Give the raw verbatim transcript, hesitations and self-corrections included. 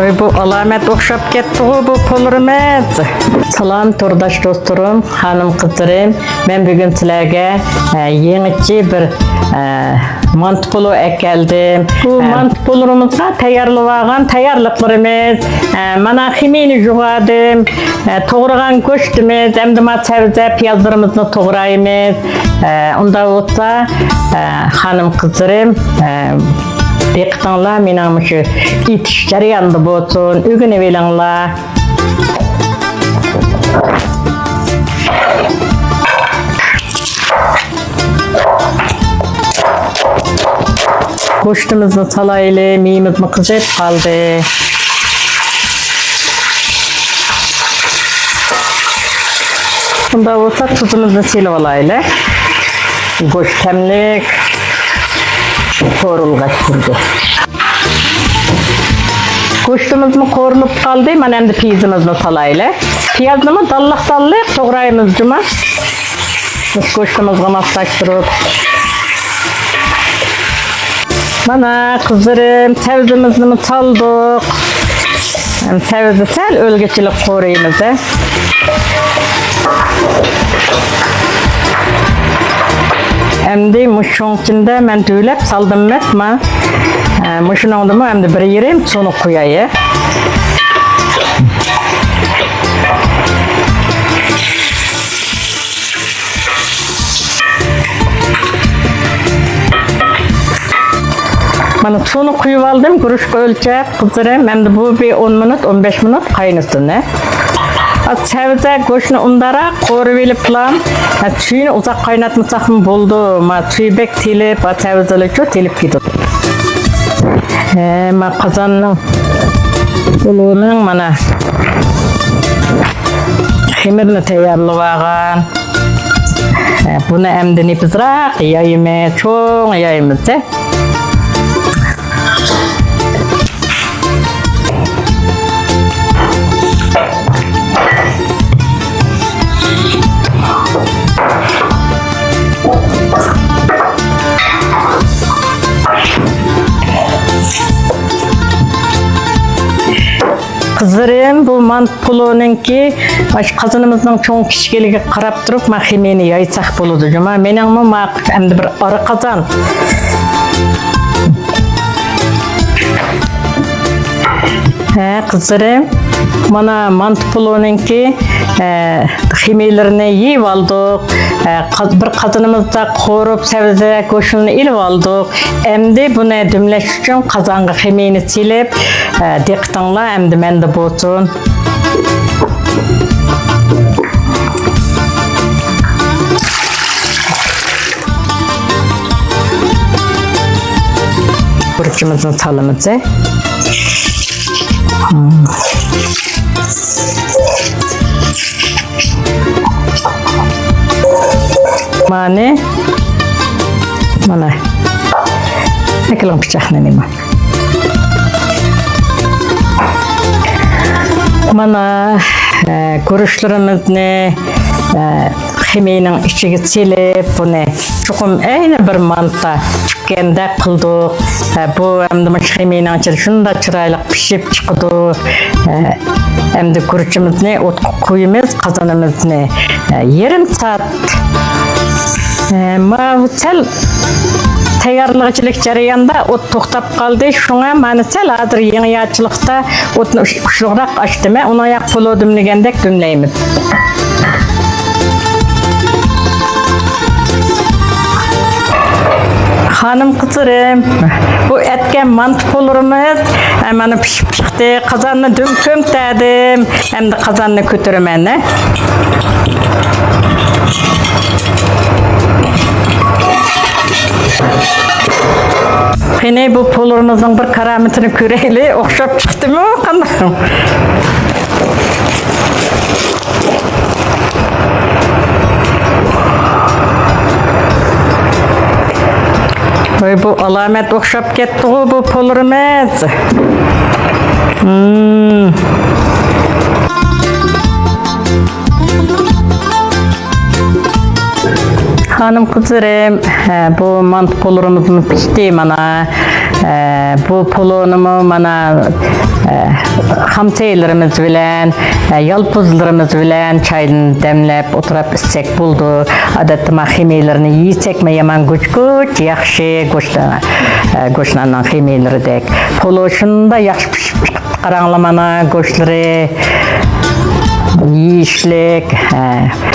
ۋاي، بۇ ئالامەت ئوخشاپ كەتتىغۇ بۇ پۇلىمىز. سالام تورداش دوستلىرىم، خانىم قىزلىرىم. مەن بۈگۈن سىلەرگە، ئە، يېڭىچە بىر، ئە، مانتا پۇلى ئەكەلدىم. بۇ ئە، مانتا پۇلىمىزغا تەييارلىۋالغان تەييارلىقلىرىمىز، ئە، مانا خېمىينى يۇغادىم، ئە، توغرىغان گۆشىمىز، ئەمدى ما سەۋزە، پىيازلىرىمىزنى توغرايمىز. ئە، ئۇنداق بولسا، ئە، خانىم قىزلىرىم، ئە، دىققىتىڭلار مېنىڭ مۇشۇ ئېتىش جەريانىدا بولسۇن، ئۆگىنىۋېلىڭلار. گۆشىمىزنى سالايلى، مېيىمىزمۇ قىزىپ قالدى. بۇنداق بولسا تۇزىمىزنى سېلىپ ئالايلى. گۆش تەملىك قورۇلغاچ تۇرىدۇ. گۆشىمىزمۇ قورۇلۇپ قالدى. مانا ئەمدى پىيازىمىزنى سالايلى. پىيازنىمۇ داللىق-داللىق توغرايمىز جۇما. گۆشىمىزگە ماسلاشتۇرۇپ. مانا قىزلىرىم، سەۋزىمىزنىمۇ سالدۇق. ئەمدى سەۋزىنى سەل ئۆلگۈچىلىك قورۇيمىز، ھە. ئەمدى مۇشۇنىڭ ئىچىدە مەن دۈۋلەپ سالدىم، مەتما. ئە، مۇشۇنىڭدىمۇ ئەمدى بىر يېرىم سۇنى قۇياي. مانا سۇنى قۇيۇپ ئالدىم، گۈرۈچكە ئۆلچەپ، قىزلىرىم. ئەمدى بۇ بىر ئون مىنۇت، ئون بەش مىنۇت قاينىسۇن، ھە. سەۋزە گۆشنى ئۇنداراق قورۇۋېلىپلا، ھە، سۈيىنى ئۇزاق قايناتمىساقمۇ بولىدۇ. ما سۈيى بەك تېلىپ، ھە، سەۋزىلەرچۇ تېلىپ كېتىدۇ. ھە، ما قازاننىڭ ئۇلىنىڭ مانا خېمىرىنى تەييارلىۋالغان. ھە، بۇنى ئەمدى نېپىزراق يايىمىز، چوڭ يايىمىز. قىزلىرىم، بۇ مانتا پۇلىنىڭكى، مانا شۇ قازىنىمىزنىڭ چوڭ كىچىكلىكىگە قاراپ تۇرۇپ، ما خېمىرىنى يايساق بولىدۇ جۇما. مېنىڭمۇ ما ئەمدى بىر ئارا قازان. ھە، قىزلىرىم، مانا مانتا پۇلىنىڭكى، ئە، خېمىرلىرىنى يېيىپ ئالدۇق. ئە، قاز-، بىر قازىنىمىزدا قورۇپ سەۋزە گۆشىنى ئېلىپ ئالدۇق. ئەمدى بۇنى دۈملەش ئۈچۈن قازانغا خېمىرنى سېلىپ، ئە، دىققىتىڭلار ئەمدى مەندە بولسۇن. گۈرۈچىمىزنى سالىمىز. مانى، مانا، ئەكىلىڭ پىچاقنى نېمە. مانا، ئە، گۈرۈچلىرىمىزنى، ئە، خېمىرنىڭ ئىچىگە سېلىپ، بۇنى چوقۇم ئەينى بىر مانتا پۈتكەندەك قىلدۇق. ئە، بۇ ئەمدى مۇشۇ خېمىرنىڭ ئىچىدە شۇنداق چىرايلىق پىشىپ چىقىدۇ. ئە، ئەمدى گۈرۈچىمىزنى ئوتقا قويىمىز، قازىنىمىزنى، ئە، يېرىم سائەت. ئە، ماۋۇ سەل تەييارلىغۇچىلىك جەريانىدا ئوت توختاپ قالدى. شۇڭا مانا سەل ھازىر يېڭى ياچىلىقتا ئوتنى ئۇش-، كۈچلۈكرەك ئاچتىم. ئۇنىڭ ياق پۇلى دۈملىگەندەك دۈملەيمىز. خانىم قىزلىرىم، بۇ ئەتكەن مانتا پۇلىمىز، ئە، مانا پىشىپ چىقتى. قازاننى دۈم كۆمتەدىم. ئەمدى قازاننى كۆتۈرىمەن، ھە. قېنى، بۇ پۇلىمىزنىڭ بىر كارامىتىنى كۆرەيلى. ئوخشاپ چىقتىمۇ، قانداق؟ ۋاي، بۇ ئالامەت ئوخشاپ كەتتىغۇ بۇ پۇلىمىز. مم. خانىم قىزلىرىم، ھە، بۇ مانتا پۇلىمىزمۇ پىشتى مانا. ھە، بۇ پۇلىنىمۇ مانا خام چايلىرىمىز بىلەن، يالپۇزلىرىمىز بىلەن چاينى دەملەپ ئولتۇرۇپ ئىچسەك بولىدۇ. ئادەتتە ما خىمىيلىرىنى يېسەكمۇ يامان گۈچ-گۈچ ياخشى گۆش، گۆشناننىڭ خىمىيلىرىدەك. پولۇ شۇنداق ياخشى پىشىپ چىقىپتۇ، قاراڭلار مانا گۆشلىرى يېيىشلىك.